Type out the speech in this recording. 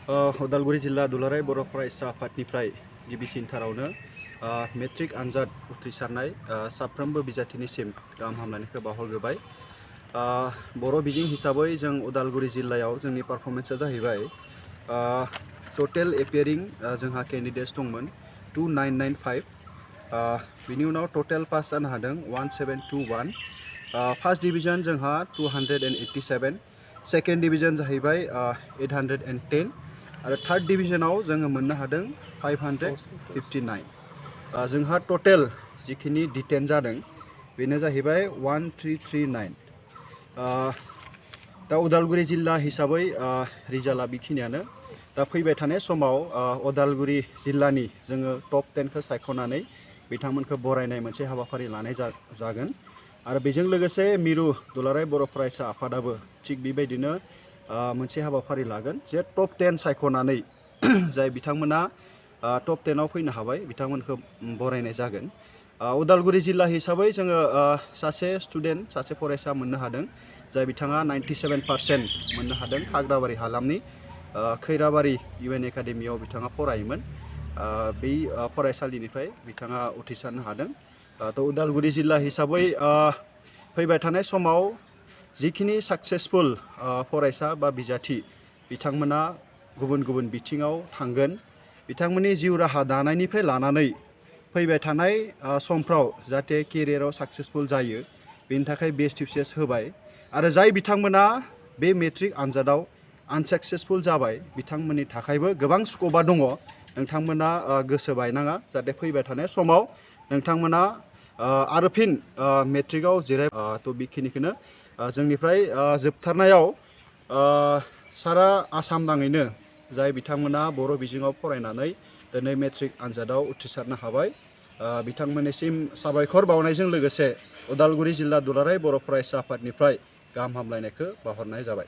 उदालगुरि जिल्ला दुलाराय बर' फरायसा आफादनिफ्राय गिबिसिनथारावनो मेट्रिक आनजाद उथ्रिसारनाय साफ्रोमबो बिजाथिनिसिम गाहाम हामलायनायखौ बावहरग्रोबाय। बर' बिजों हिसाबै जों उदालगुरि जिल्लायाव जोंनि पारफरमेन्सआ जाहैबाय टटेल एपियारिं जोंहा केन्डिडेट्स दंमोन 2995। बिनि उनाव टटेल पास जानो हादों 1721। फार्स्ट डिभिजन जोंहा 287, सेकेंड डिभिजन जाहैबाय 810 आरो थार्ड डिभिजनाव जोङो मोननो हादों 559। जोंहा टटेल जिखिनि डिटेन जादों बेनो जाहैबाय 1339। दा उदालगुरि जिल्ला हिसाबै रिजाल्टआ बेखिनियानो। दा फैबाय थानाय समाव उदालगुरि जिल्लानि जोङो टप 10खौ सायख'नानै बिथांमोनखौ बरायनाय मोनसे हाबाफारि लानाय जागोन आरो बेजों लोगोसे मिरु दुलाराय बर' फरायसा आफादाबो थिग बेबायदिनो मोनसे हाबाफारि लागोन जे टप 10 सायख'नानै जाय बिथांमोना टप 10आव फैनो हाबाय बिथांमोनखौ बरायनाय जागोन। उदालगुरि जिल्ला हिसाबै जोङो सासे स्टुडेन्ट सासे फरायसा मोननो हादों जाय बिथाङा 97% मोननो हादों। खाग्राबारि हालामनि खैराबारि UN एकाडेमियाव बिथाङा फरायोमोन। बै फरायसालिनिफ्राय बिथाङा उथ्रिसारनो हादों। थ' उदालगुरि जिल्ला हिसाबै फैबाय थानाय समाव जिखिनि साक्सेसफुल फरायसा बा बिजाथि बिथांमोना गुबुन गुबुन बिथिङाव थांगोन, बिथांमोननि जिउ राहा दानायनिफ्राय लानानै फैबाय थानाय समफ्राव जाहाथे केरियाराव साक्सेसफुल जायो बेनि थाखाय बेस्ट विशेस होबाय। आरो जाय बिथांमोना बे मेट्रिक आनजादाव आनसाक्सेसफुल जाबाय बिथांमोननि थाखायबो गोबां स्कपा दङ। नोंथांमोना गोसो बायनाङा, जाहाथे फैबाय थानाय समाव नोंथांमोना आरो फिन मेट्रिकआव थ' बेखिनिखौनो जोंनिफ्राय जोबथारनायाव सारा आसाम नाङैनो जाय बिथांमोना बर' बिजोङाव फरायनानै दिनै मेट्रिक आनजादाव उथ्रिसारनो हाबाय बिथांमोननिसिम साबायखर बावनायजों लोगोसे उदालगुरि जिल्ला दुलाराय बर' फरायसा आफादनिफ्राय गाहाम हामलायनायखौ बावहरनाय जाबाय।